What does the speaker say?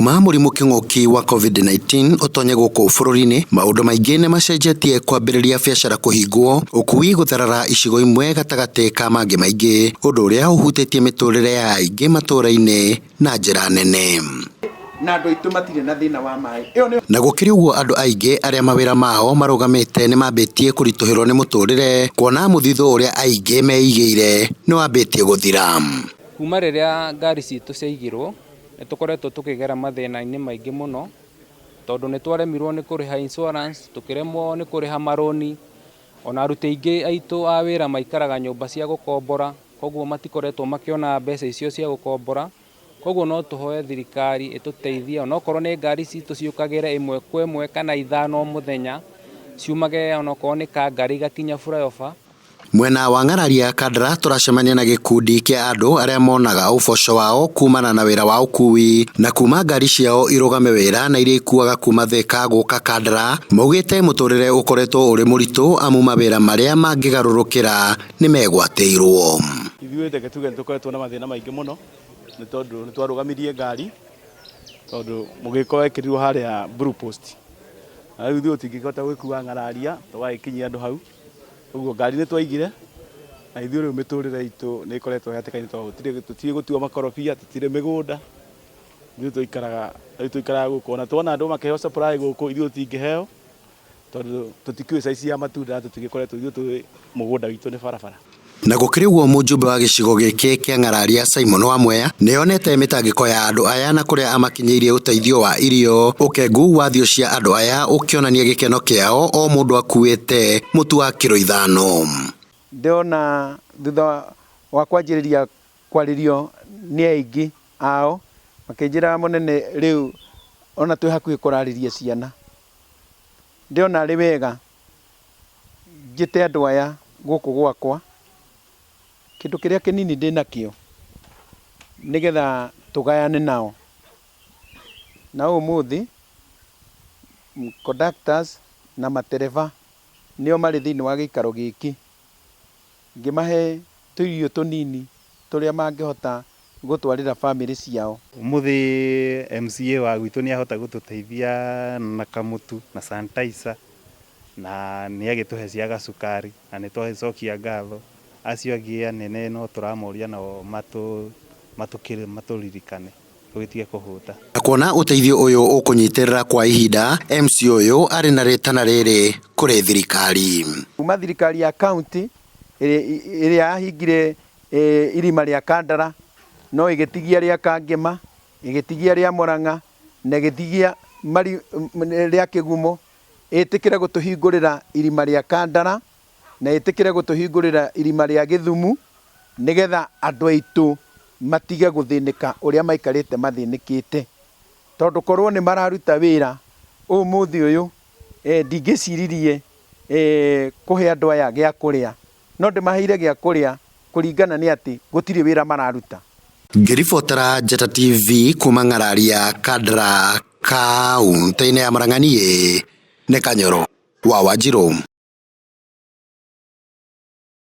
Kuma mũrimũ kĩng'ũki wa COVID-19 ũtonye gũkũ bũrũri-inĩ, maũndũ maingĩ nĩ macenjetie kwambĩrĩria biacara kũhingwo, ũkui gũtharara icigo imwe gatagatĩ ka mangĩ maingĩ, ũndũ ũrĩa ũhutĩtie mĩtũrĩre ya aingĩ matũra-inĩ na njĩra nene. Na andũ aitũ matirĩ na thĩna wa maĩ. Ĩyo nĩ Na gũkĩrĩ ũguo, andũ aingĩ arĩa mawĩra mao marũgamĩte nĩ mambĩtie kũritũhĩrwo nĩ mũtũrĩre, kuona mũthithũ ũrĩa aingĩ meigĩire nĩ wambĩtie gũthira. Kuma rĩrĩa ngari citũ ciaigirwo, nĩ tũkoretwo tũkĩgera mathĩna-inĩ maingĩ mũno, tondũ nĩ twaremirwo nĩ kũrĩha insurance, tũkĩremwo nĩ kũrĩha marũni, ona aruti aingĩ aitũ a wĩra maikaraga nyũmba cia gũkombora, koguo matikoretwo makĩona mbeca icio cia gũkombora. Koguo no tũhoe thirikari ĩtũteithie, onokorwo nĩ ngari citũ ciũkagĩre ĩmwe kwa ĩmwe kana ithano o mũthenya, ciumage onokorwo nĩ Kangari igakinya flyover. Mwena wa Ng'araria Kandara, tũracemania na gĩkundi kĩa andũ arĩa monaga ũboco wao kumana na wĩra wa ũkui, na kuma ngari ciao irũgame wĩra na iria ikuaga kuma Thika gũka Kandara, maugĩte mũtũrĩre ũkoretwo ũrĩ mũritũ amu mawĩra marĩa mangĩgarũrũkĩra nĩ megwatĩirwo. Ithuĩ reke tuge nĩ tũkoretwo na mathĩna maingĩ mũno, nĩ tondũ nĩ twarũgamirie ngari tondũ mũgĩko wekĩrirwo harĩa Blue Post, na rĩu ithuĩ tũtingĩhota gwĩkua ng'araria tũgagĩkinyia andũ hau. Ũguo ngari nĩ twaigire, na ithuĩ rĩu mĩtũrĩre itũ nĩ ĩkoretwo ĩ hatĩka-inĩ tondũ tũtirĩ gũtua makorobia, tũtirĩ mĩgũnda, ithuĩ tũikaraga, rĩu tũikaraga gũkũ, ona tuona andũ makĩheo supply gũkũ, ithuĩ tũtingĩheo tondũ tũtikĩũĩ size ya matunda na tũtigĩkoretwo, ithuĩ tũĩ mũgũnda witũ nĩ barabara. Na gũkĩrĩ ũguo, mũjumbe wa gĩcigo gĩkĩ kĩa Ng'araria Simon Wamweya nĩ onete mĩtangĩko ya andũ aya na kũrĩa amakinyĩirie ũteithio wa irio, ũkengu wa thiũ cia andũ aya ũkĩonania gĩkeno kĩao, o mũndũ akuĩte mũtu wa kiro 5. Ndĩrona thutha wa kwanjĩrĩria kwarĩrio nĩ aingĩ ao, makĩnjĩra, "Mũnene, rĩu ona twĩ hakuhĩ kũrarĩria ciana." Ndĩrona arĩ wega njĩte andũ aya gũkũ gwakwa, kĩndũ kĩrĩa kĩnini ndĩnakĩo, nĩgetha tũgayane nao. Na ũmũthĩ conductors na matereba nĩo marĩ thĩinĩ wa gĩikaro gĩkĩ, ngĩmahe tũirio tũnini tũrĩa mangĩhota gũtwarĩra bamĩrĩ ciao. Ũmũthĩ MCA wa gwitũ nĩ ahota gũtũteithia na kamũtu na sanitizer, na nĩ agĩtũhe cia gacukari, na nĩ twagĩcokia ngatho. Acio angĩ anene no tũramoria nao matũririkane tũgĩtige kũhũta. Na kuona ũteithio ũyũ ũkũnyitĩrĩra kwa ihinda, MC ũyũ arĩ na rĩtana rĩrĩ kũrĩ thirikari. Kuma thirikari ya county ĩrĩa yahingire irima rĩa Kandara, no ĩgĩtigia rĩa Kangema, ĩgĩtigia rĩa Murang'a na ĩgĩtigia rĩa Kĩgumo, ĩtĩkĩre gũtũhingũrĩra irima rĩa Kandara na ĩtĩkĩre gũtũhingũrĩra irima rĩa Gĩthumu, nĩgetha andũ aitũ matige gũthĩnĩka ũrĩa maikarĩte mathĩnĩkĩte, tondũ korwo nĩ mararuta wĩra ũmũthĩ ũyũ, ndingĩciririe kũhe andũ aya gĩa kũrĩa, no ndĩmaheire gĩa kũrĩa kũringana nĩ atĩ gũtirĩ wĩra mararuta. Ngĩribotera Njata TV kuma Ng'araria Kandara, kaunti-inĩ ya Murang'a, niĩ nĩ Kanyoro wa Wanjirũ.